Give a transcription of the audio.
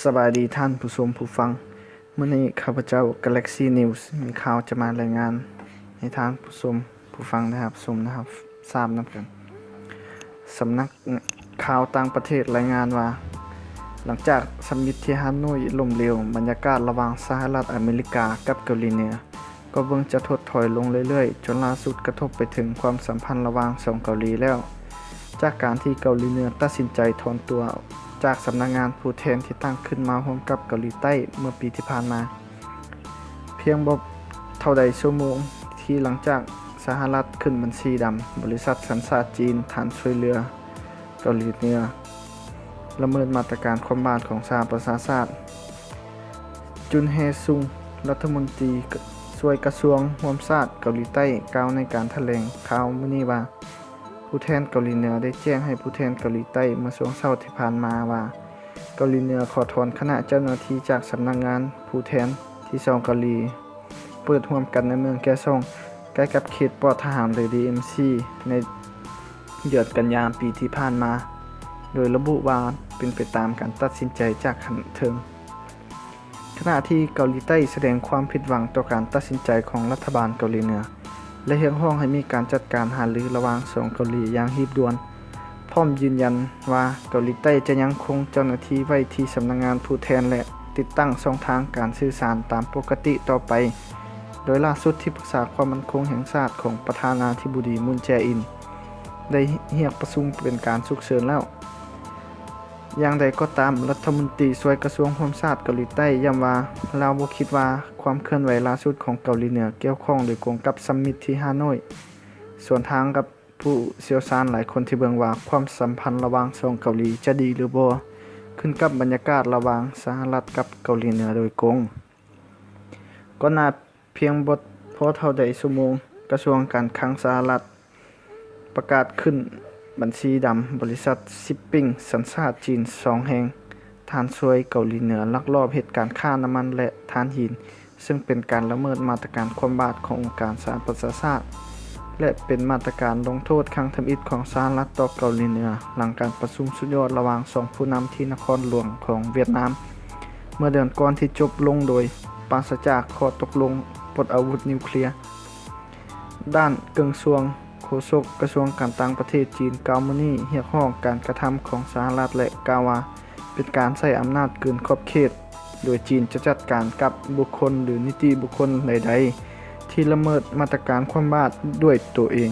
ສະບາຍດີທ່ານຜູ້ຊົມຜູ້ຟັງ. ມື້ນີ້ຂ້າພະເຈົ້າ Galaxy News ມີຂ່າວຈະມາລາຍງານໃຫ້ທ່ານຜູ້ຊົມຜູ້ຟັງໄດ້ຮັບຊົມ ໄດ້ຮັບຊາບນຳກັນ. ສຳນັກຂ່າວຕ່າງປະເທດລາຍງານວ່າ ຫຼັງຈາກສຳມິດທີ່ຮາໂນ້ຍລົ້ມເຫຼວ, ບັນຍາກາດລະຫວ່າງສະຫະລັດອາເມລິກາກັບເກົາຫຼີເໜືອ ກໍເບິ່ງຈະຖົດຖອຍລົງເລື້ອຍໆ, ຈົນລ່າສຸດກະທົບໄປເຖິງຄວາມສຳພັນລະຫວ່າງສອງເກົາຫຼີແລ້ວ, ຈາກການທີ່ເກົາຫຼີເໜືອຕັດສິນໃຈຖອນຕົວຈາກສຳນັກງານຜູ້ແທນທີ່ຕັ້ງຂຶ້ນມາຮ່ວມກັບເກົາຫຼີໃຕ້ເມື່ອປີທີ່ຜ່ານມາ. ພຽງບໍ່ເທົ່າໃດຊົ່ວໂມງທີ່ຫຼັງຈາກສະຫະລັດຂຶ້ນບັນຊີດຳ, ບໍລິສັດສັນຊາດຈີນ ຖານຊ່ວຍເຫຼືອເກົາຫຼີເໜືອ ລະເມີດມາດຕະການຄວ່ຳບາດຂອງສະຫະປະຊາຊາດ. ຈຸນແຮຊຸງ ລັດຖະມົນຕີຊ່ວຍກະຊວງຮ່ວມຊາດເກົາຫຼີໃຕ້ ກ່າວໃນການຖະແຫຼງຂ່າວມື້ນີ້ວ່າ ຜູ້ແທນເກົາຫຼີເໜືອໄດ້ແຈ້ງໃຫ້ຜູ້ແທນເກົາຫຼີໃຕ້ເມື່ອຊ່ວງເຊົ້າທີ່ຜ່ານມາວ່າ ເກົາຫຼີເໜືອຂໍຖອນຄະນະເຈົ້າໜ້າທີ່ຈາກສຳນັກງານຜູ້ແທນທີ່ສອງເກົາຫຼີ ເປີດຮ່ວມກັນໃນເມືອງແກຊອງ ໃກ້ກັບເຂດປອດທະຫານ ຫຼື ດີເອັມຊີ ໃນເດືອນກັນຍາປີທີ່ຜ່ານມາ, ໂດຍລະບຸວ່າເປັນໄປຕາມການຕັດສິນໃຈຈາກຂັ້ນເທິງ. ຂະນະທີ່ເກົາຫຼີໃຕ້ສະແດງຄວາມຜິດຫວັງຕໍ່ການຕັດສິນໃຈຂອງລັດຖະບານເກົາຫຼີເໜືອ ແລະ ຮຽກຮ້ອງໃຫ້ມີການຈັດການຫາລືລະຫວ່າງສອງເກົາຫຼີຢ່າງຮີບດ່ວນ, ພ້ອມຢືນຢັນວ່າເກົາຫຼີໃຕ້ຈະຍັງຄົງເຈົ້າໜ້າທີ່ໄວ້ທີ່ສຳນັກງານຜູ້ແທນ ແລະ ຕິດຕັ້ງຊ່ອງທາງການສື່ສານຕາມປົກກະຕິຕໍ່ໄປ, ໂດຍລ່າສຸດທີ່ປຶກສາຄວາມໝັ້ນຄົງແຫ່ງຊາດຂອງປະທານາທິບໍດີ ມູນ ແຈອິນ ໄດ້ຮຽກປະຊຸມເປັນການສຸກເສີນແລ້ວ. ຢ່າງໃດກໍຕາມ, ລັດຖະມົນຕີຊ່ວຍກະຊວງຮ່ວມຊາດເກົາຫຼີໃຕ້ຢ້ຳວ່າ ລາວບໍ່ຄິດວ່າຄວາມເຄື່ອນໄຫວລ່າສຸດຂອງເກົາຫຼີເໜືອກ່ຽວຂ້ອງໂດຍກົງກັບສຳມິດທີ່ຮາໂນ້ຍ, ສວນທາງກັບຜູ້ຊ່ຽວຊານຫຼາຍຄົນທີ່ເບິ່ງວ່າຄວາມສຳພັນລະຫວ່າງສອງເກົາຫຼີຈະດີຫຼືບໍ່ ຂຶ້ນກັບບັນຍາກາດລະຫວ່າງສະຫະລັດກັບເກົາຫຼີເໜືອໂດຍກົງ. ກ່ອນໜ້າພຽງບໍ່ພໍເທົ່າໃດຊົ່ວໂມງ, ກະຊວງການຄັງສະຫະລັດ ປະກາດຂຶ້ນບັນຊີດຳບໍລິສັດຊິບປິງສັນຊາດຈີນສອງແຫ່ງ, ຖານຊ່ວຍເກົາຫຼີເໜືອລັກລອບເຮັດການຄ້ານ້ຳມັນ ແລະ ຖ່ານຫີນ, ເຊິ່ງເປັນການລະເມີດມາດຕະການຄວ່ຳບາດຂອງອົງການສະຫະປະຊາຊາດ ແລະ ເປັນມາດຕະການລົງໂທດຄັ້ງທຳອິດຂອງສະຫະລັດຕໍ່ເກົາຫຼີເໜືອ ຫຼັງການປະຊຸມສຸດຍອດລະຫວ່າງສອງຜູ້ນຳທີ່ນະຄອນຫຼວງຂອງຫວຽດນາມ ເມື່ອເດືອນກ່ອນທີ່ຈົບລົງໂດຍປາສະຈາກຂໍ້ຕົກລົງປົດອາວຸດນິວເຄລຍ. ດ້ານ ເກີງ ຊວງ ໂຄສົກກະຊວງການຕ່າງປະເທດຈີນກ່າວມື້ນີ້ຮຽກຮ້ອງການກະທຳຂອງສະຫະລັດ ແລະ ກ່າວວ່າເປັນການໃຊ້ອຳນາດເກີນຂອບເຂດ, ໂດຍຈີນຈະຈັດການກັບບຸກຄົນ ຫຼື ນິຕິບຸກຄົນໃດໆທີ່ລະເມີດມາດຕະການຄວ່ຳບາດດ້ວຍໂຕເອງ.